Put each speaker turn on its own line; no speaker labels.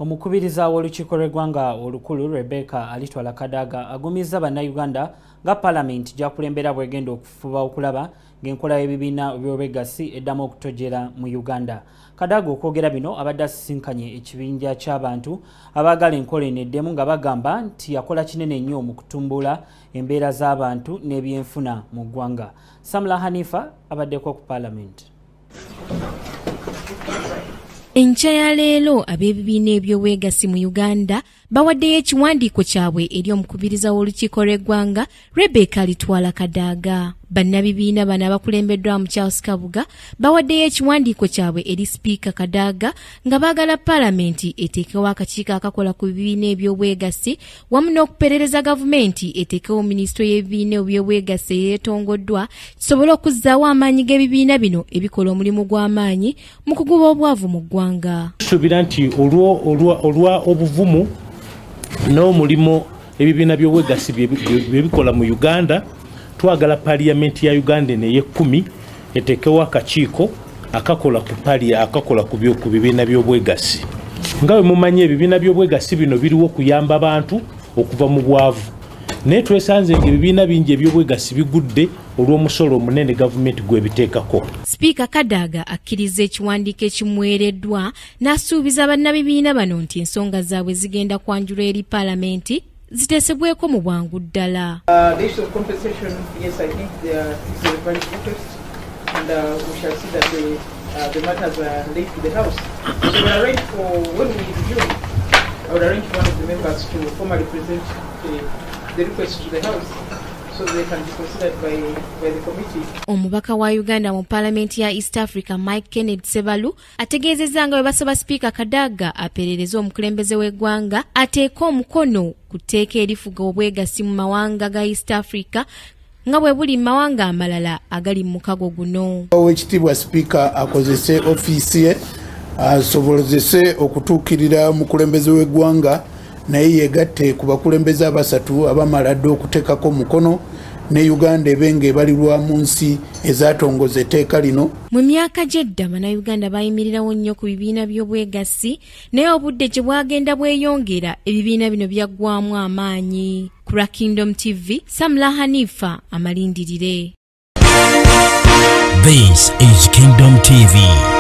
Omukubiriza w'olukiiko lw'eggwanga olukulu Rebecca Alitwala Kadaga agumizza bannayuganda nga paalamenti gy'akulembera bwegenda okufuba okulaba ng'enkola y'ebibiina by'obwegassi eddamu okutojjera mu Uganda. Kadaga okwogera bino abadde asisinkanye ekibinja ky'abantu abaagala enkola eno eddemu nga bagamba nti yakola kinene nnyo mu kutumbula embeera z'abantu n'ebyenfuna mu ggwanga. Samla Hanifa abaddeko ku paalamenti.
Enkya ya leero ab'ebibiina eby'obwegassi mu Uganda bawaddeyo ekiwandiiko kyabwe eri omukubiriza w'olukiiko lw'eggwanga Rebecca Alitwala Kadaga. Bannabibiina bano abakulembeddwa mu Charles Kabuga bawaddeyo ekiwandiiko kyabwe eri Sipiika Kadaga nga baagala paalamenti eteekewo akakiiko akakola ku bibiina eby'obwegassi wamu n'okuperereza gavumenti eteekewo minisitule y'ebibiina eby'obwegassi eyeetongoddwa kisobole okuzzaawo amaanyi g'ebibiina bino ebikola omulimu gw'amaanyi mu kuguba obwavu mu ggwanga.
Tusuubira nti olwa obuvumu n'omulimu ebibiina by'obwegassi bye bikola mu Uganda, twagala paaliyamenti ya Uganda ey'ekkumi eteekewo akakiiko akakola ku akakola ku bibiina by'obwegassi. Nga bwe mumanyi, ebibiina by'obwegassi bino biriwo okuyamba abantu okuva mu bwavu, naye twesanze ng'ebibiina bingi eby'obwegassi bigudde olw'omusolo omunene gavumenti gw'ebiteekako.
Sipiika Kadaga akkiriza ekiwandiiko ekimuweereddwa n'asuubiza bannabibiina bano nti ensonga zaabwe zigenda kwanjulwa eri paalamenti ziteesebweko mu bwangu ddala.
The issue of compensation, yes, I think there is a valid request, and we shall see that the matters are laid to the House. So we arrange for, when we resume, I would arrange for one of the members to formally present the request to the House so they can be considered by the committee.
Omubaka wa Uganda mu paalamenti ya East Africa Mike Kenneth Sebalu ategeezezza nga bwe basaba Sipiika Kadaga aperereze omukulembeze w'eggwanga ateeke omukono ku tteeka erifuga obwegassi mu mawanga ga East Africa nga bwe buli mu mawanga amalala agali mu mukago guno.
Oweekitiibwa Sipiika akozese ofiisi ye asobolezese okutuukirira omukulembeze w'eggwanga, naye yeegatte ku bakulembeze abasatu abamala dda okuteekako omukono, ne Uganda ebe ng'ebalirwa mu nsi ezaatongoza etteeka lino.
Mu myaka gy'edda bannayuganda bayimirirawo nnyo ku bibiina by'obwegassi, naye obudde gye bwagenda bweyongera ebibiina bino byaggwamu amaanyi. Ku lwa Kingdom TV, Samla Hanifa amalindirire.
This is Kingdom TV.